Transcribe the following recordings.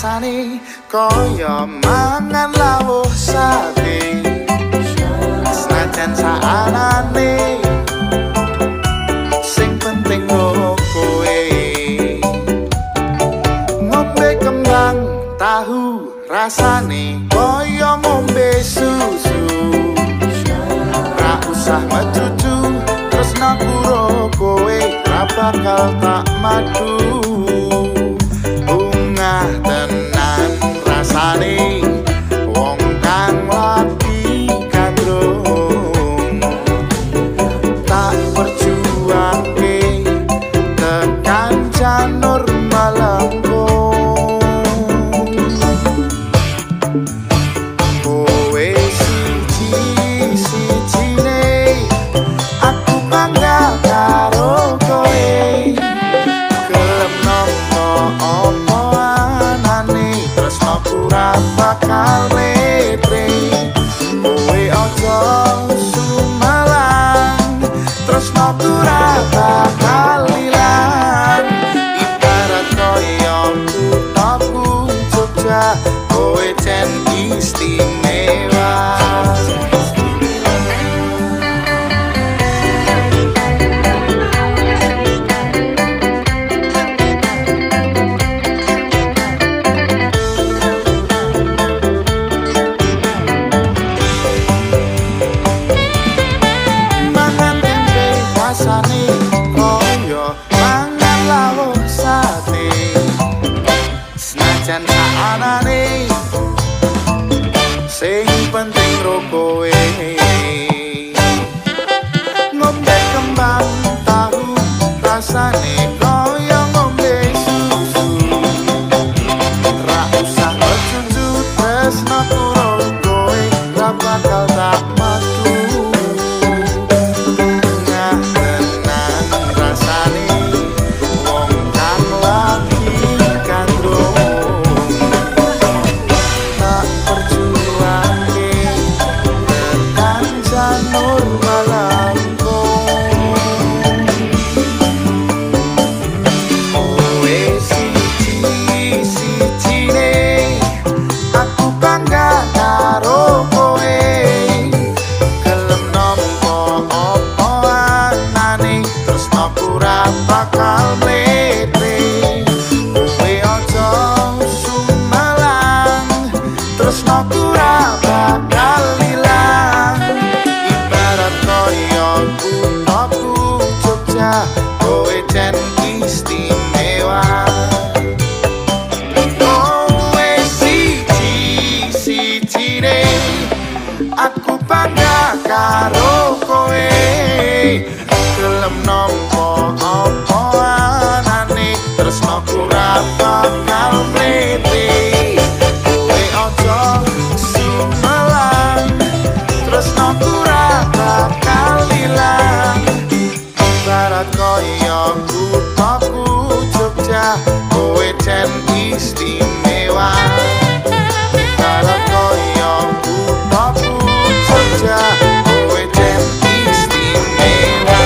Rasane kaya mangan lawuh sate, senajan saanane sing penting kowe. Ngombe kembang tahu rasane kaya ngombe susu, ra usah mecucu tresnaku ro kowe ra bakal tak madu. Bungah tenan rasane wong kang lagi gandrung, tak perjuangke tekan janur malengkung. Kowe siji sijine aku bangga karo kowe, gelem nampa apa anane tresnaku ra bakal letre. Kowe aja sumelang tresnaku ra bakal ilang, ibarat kaya kuthaku Jogja kowe jen istimewa. Mangan tempe rasane kaya mangan lawuh sate, senajan saanane sing penting ro kowe. Ngombe kembang tahu rasane kaya ngombe susu, ra usah mecucu tresnaku ro kowe ra bakal tak madu. Bungah tenan rasane wong kang lagi gandrung, tak perjuangke tekan janur malangkung. Kowe siji sijine aku bangga karo kowe, gelem nampa apa anane tresnaku ra bakal mletre. Kowe aja sumelang tresnaku ra bakal ilang, ibarat kaya kuthaku Jogja kowe jen istimewa. Kowe siji sijine aku bangga karo kowe, gelem nampa apa anane tresnaku ra bakal mlete. Kowe aja sumelang tresnaku ra bakal ilang, ibarat kaya kuthaku Jogja kowe jen istimewa. Ibarat kaya kuthaku Jogja kowe jen istimewa.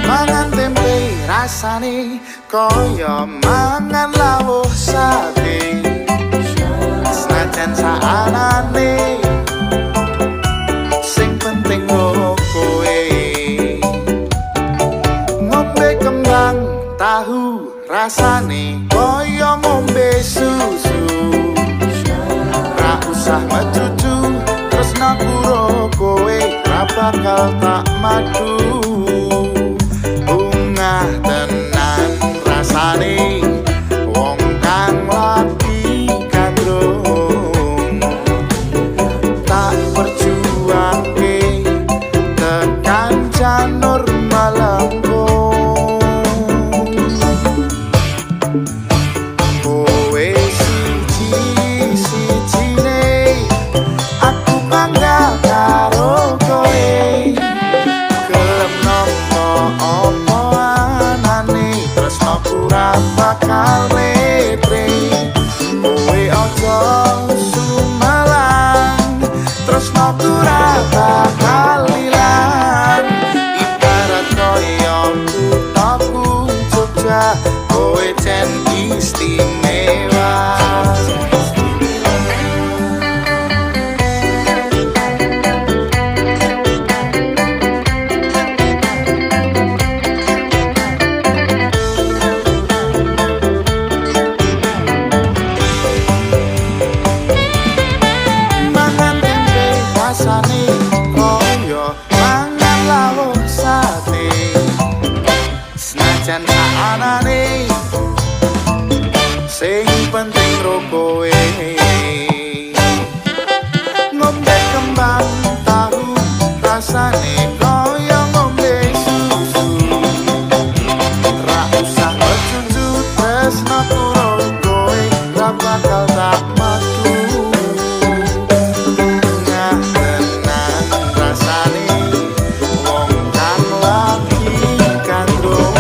Mangan tempe rasane kaya mangan lawuh sate, senajan saanane sing penting kowe. Ngombe kembang tahu rasane kaya ngombe susu, ra usah mecucu tresnaku ro kowe ra bakal tak madu. Bungah tenan rasane wong kang lagi gandrung, tak perjuangke tekan janur malengkung. Kowe siji sijine aku bangga kowe. Ngombe kembang tahu rasane kaya ngombe susu. Ra usah kecucu tresnaku ro kowe ra bakal tak metu. Bungah tenan rasane wong kang lagi gandrung.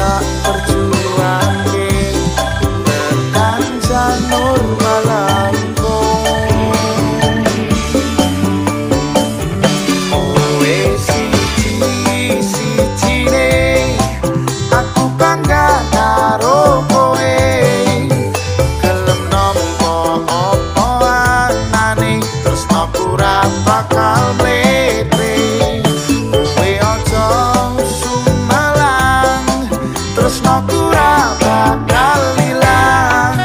Tak perjuangke tekan janur malangkung. Kowe siji-sijine, aku bangga karo kowe. Gelem nampa apa anane, tresnaku ra bakal mletre. Kowe aja sumelang, tresnaku ra bakal ilang.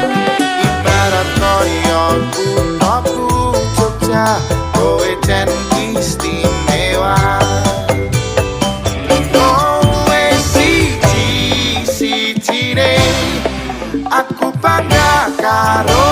Ibarat kaya kuthaku Jogja, kowe jan istimewa. Kowe siji-sijine, aku bangga karo